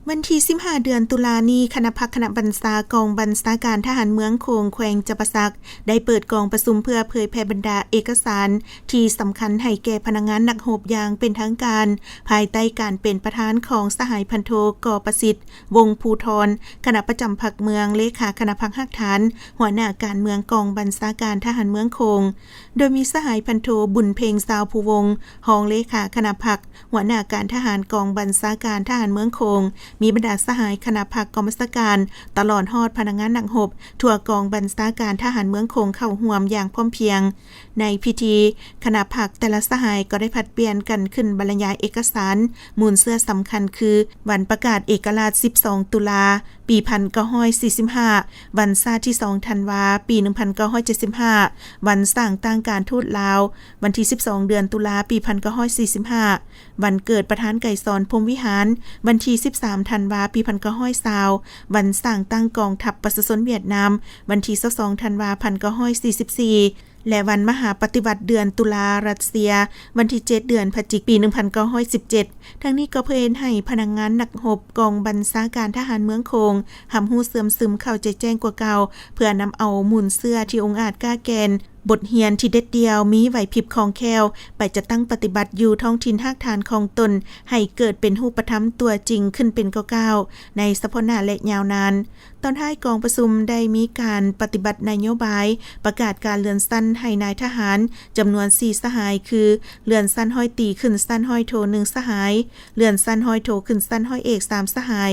ວັນທີສິບຫ້າ ເດືອນຕຸລານີ້, ຄະນະພັກຄະນະບັນຊາກອງບັນຊາການທະຫານເມືອງໂຂງ ແຂວງຈຳປາສັກ ໄດ້ເປີດກອງປະຊຸມເພື່ອເຜີຍແຜ່ບັນດາເອກະສານທີ່ສຳຄັນໃຫ້ແກ່ພະນັກງານນັກຮົບຢ່າງເປັນທາງການ, ພາຍໃຕ້ການເປັນປະທານຂອງສະຫາຍພັນໂທ ກໍປະສິດ ວົງພູທອນ, ຄະນະປະຈຳພັກເມືອງ, ເລຂາຄະນະພັກຮາກຖານ, ຫົວໜ້າການເມືອງກອງບັນຊາການທະຫານເມືອງໂຂງ, ໂດຍມີສະຫາຍພັນໂທ ບຸນເພັງ ຊາວພູວົງ, ຮອງເລຂາຄະນະພັກ, ຫົວໜ້າການທະຫານກອງບັນຊາການທະຫານເມືອງໂຂງ, ມີບັນດາສະຫາຍຄະນະພັກກອງບັນຊາການ, ຕະຫຼອດຮອດພະນັກງານນັກຮົບ ທົ່ວກອງບັນຊາການທະຫານເມືອງໂຂງເຂົ້າຮ່ວມຢ່າງພ້ອມພຽງ. ໃນພິທີ, ຄະນະພັກແຕ່ລະສະຫາຍກໍໄດ້ຜັດປ່ຽນກັນຂຶ້ນບັນລະຍາຍເອກະສານມູນເຊື້ອສຳຄັນຄື ວັນປະກາດເອກະລາດສິບສອງຕຸລາ ປີພັນເກົ້າຮ້ອຍສີ່ສິບຫ້າ, ວັນຊາດທີສອງທັນວາ ປີໜຶ່ງພັນເກົ້າຮ້ອຍເຈັດສິບຫ້າ, ວັນສ້າງຕັ້ງການທູດລາວ ວັນທີສິບສອງ ເດືອນຕຸລາ ປີພັນເກົ້າຮ້ອຍສີ່ສິບຫ້າ, ວັນເກີດປະທານໄກສອນ ພົມວິຫານ ວັນທີສິບສາມ ທັນວາ ປີພັນເກົ້າຮ້ອຍຊາວ, ວັນສ້າງຕັ້ງກອງທັບປະຊາຊົນຫວຽດນາມ ວັນທີຊາວສອງ ທັນວາ ພັນເກົ້າຮ້ອຍສີ່ສິບສີ່ ແລະ ວັນມະຫາປະຕິວັດເດືອນຕຸລາ ຣັດເຊຍ ວັນທີເຈັດ ເດືອນພະຈິກ ປີໜຶ່ງພັນເກົ້າຮ້ອຍສິບເຈັດ. ທັງນີ້ກໍເພື່ອເຮັດໃຫ້ພະນັກງານນັກຮົບກອງບັນຊາການທະຫານເມືອງໂຂງ ຮັບຮູ້ເຊື່ອມຊຶມເຂົ້າໃຈແຈ້ງກວ່າເກົ່າ, ເພື່ອນຳເອົາມູນເຊື້ອທີ່ອົງອາດກ້າແກ່ນ, ບົດຮຽນທີ່ເດັດດ່ຽວ, ມີໄຫວພິບຄ່ອງແຄ້ວ ໄປຈັດຕັ້ງປະຕິບັດຢູ່ທ້ອງຖິ່ນຮາກຖານຂອງຕົນ ໃຫ້ເກີດເປັນຮູບປະທຳຕົວຈິງຂຶ້ນເປັນກ້າວໆ ໃນສະເພາະໜ້າ ແລະ ຍາວນານ. ຕອນທ້າຍກອງປະຊຸມໄດ້ມີການປະຕິບັດນະໂຍບາຍ ປະກາດການເລື່ອນຊັ້ນໃຫ້ນາຍທະຫານຈຳນວນສີ່ສະຫາຍ ຄື ເລື່ອນຊັ້ນຮ້ອຍຕີຂຶ້ນຊັ້ນຮ້ອຍໂທໜຶ່ງສະຫາຍ, ເລື່ອນຊັ້ນຮ້ອຍໂທຂຶ້ນຊັ້ນຮ້ອຍເອກສາມສະຫາຍ,